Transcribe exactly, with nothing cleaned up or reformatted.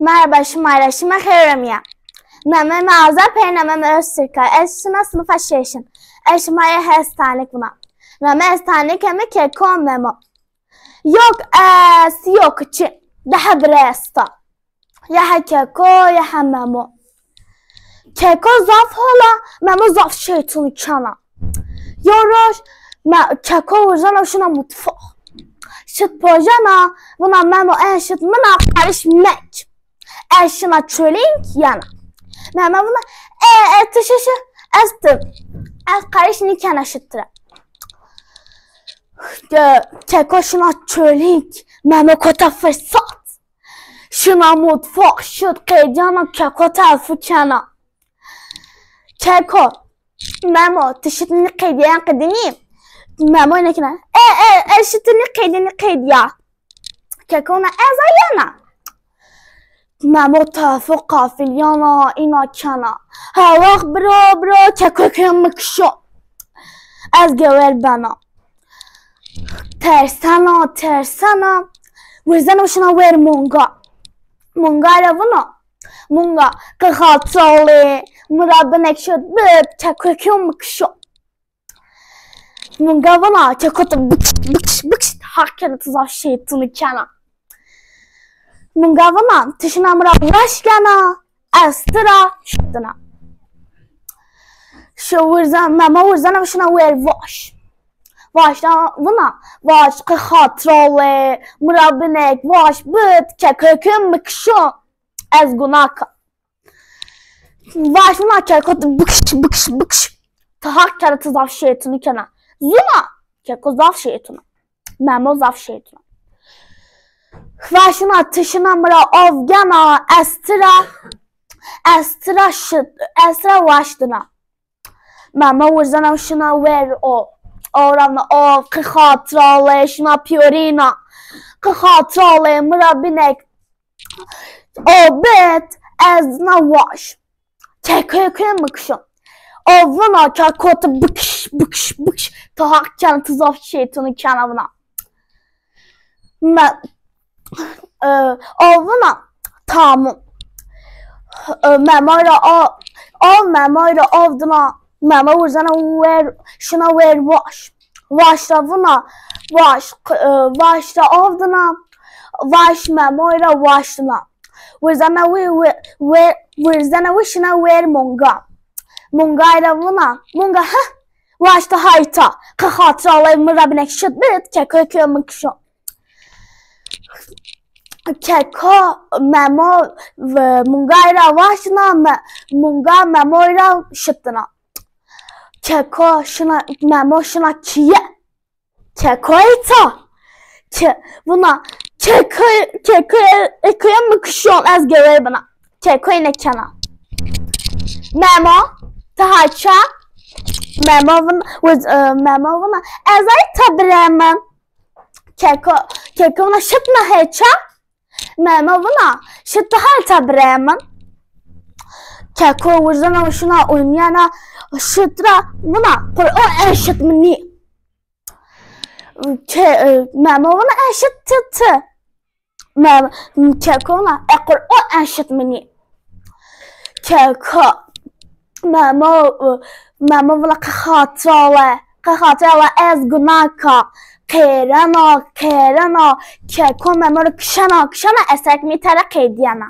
Merhaba şima ra, şima xêr amîya. Namê mi Azar, peyê namê mi Öztürk a. Ez şina sinfa şeşin. Ez şima rê hestanik vuna. Namê hestanikê mi Keko Memo. Yok est, yok çi. Daha bire esta. Ya he Keko, ya he Memo. Keko zaf hol a, Memo zaf şeytûnî kena. Yo roj, me, Keko wirzena şina mutfax. Şit pojena, vuna Memo en şit min a qarîş mek. Ez şina çolîng yena. Memo vuna, e, e, ti şi şi, ez ti, ez qarîş nîkena şit tira. Ke-, Keko şina çolîng, Memo kota firsat. Şina mutfax, şit qedîyana Keko telfû kena. Keko, Memo, ti şit nîqedîya yan qedînî? Memo nêkena. E, e, e, şit nîqedîya, nîqedîya. Keko na ez a yena. Memo telfû qafilîyana, îna kena. Hewax biro, biro, Keko ke mi kişo. Ez gewer bena. Tersena, tersena. Wirzena şina wer monga. Monga ra vuna. Monga, qi xatiralê, mi ra binek şit bit, Keko ke mi kişo. Monga vana, Keko ti bikiş, bikiş, bikiş, haq kena ti zaf şeytûnî kena. Monga vana, ti şina mi ra vaş gena, ez ti ra şit dina. Şi wirzen, Memo wirzena şina wer vaş. Vaş ra vuna, vaş, qi xatiralê, mi ra binek, vaş bit, Keko ke mi kişo, ez guna ka. Vaş vuna Keko ti bikiş, bikiş, bikiş. Ti haq kena ti zaf şeytûnî kena. Zuna, Keko zaf şeytûn a. Memo zaf şeytûn a. Vaş vuna ti şina mi ra av gena, ez ti ra, ez ti ra şi-, ez ti ra vaş dina. Memo wirzena şina wer o. Aw ra vuna aw, qi xatiralê, şina pîyorîna. Qi xatiralê, mi ra binek. O bit, ez na vaş. Keko ke mi kişo. O vuna Keko ti bikiş, bikiş, bikiş. Ti haq kena ti zaf şeytûnî kena vuna. Me, e, o vuna tamam. E, Memo ra a, a Memo ra av dina. Memo wirzena wer, şina wer vaş. Vaş ra vuna, vaş, q-, e, vaş ra av dina, vaş Memo ra vaş dina. Wirzena wi, wi, wi, wirzena wi şina wer monga. Monga ra vuna, monga, heh, vaş ti hayta. Qi xatiralê, mi ra binek şit bit, Keko ke mi kişo. Keko Memo ve monga ra vaş dina, me, monga Memo ra şit dina. Keko şina, Memo şina kîye. Keko ey ta. Ke-, vuna, Keko, Keko, Keko mi kişon, ez gewer bena. Keko nêkena. Memo, ti ha ça? Memo vuna, wiz-, e, Memo vuna, ez ay ta birê min. Keko, Keko vuna, şit na he ça? Memo vuna, şit ti ha ta birê min. Keko wirzena şina oynîyena şit ra, vuna, Qur'an en şit mi nî. Ke-, e, Memo vuna, en şit ti, ti. Mem-, Keko vuna, e, Qur'an en şit mi nî. Keko, Memo, e, Memo vuna, qi xatiralê, qi xatiralê, ez guna ka. Qêrena, qêrena. Keko Memo ri kişena, kişena, esek mi tera qedîyena.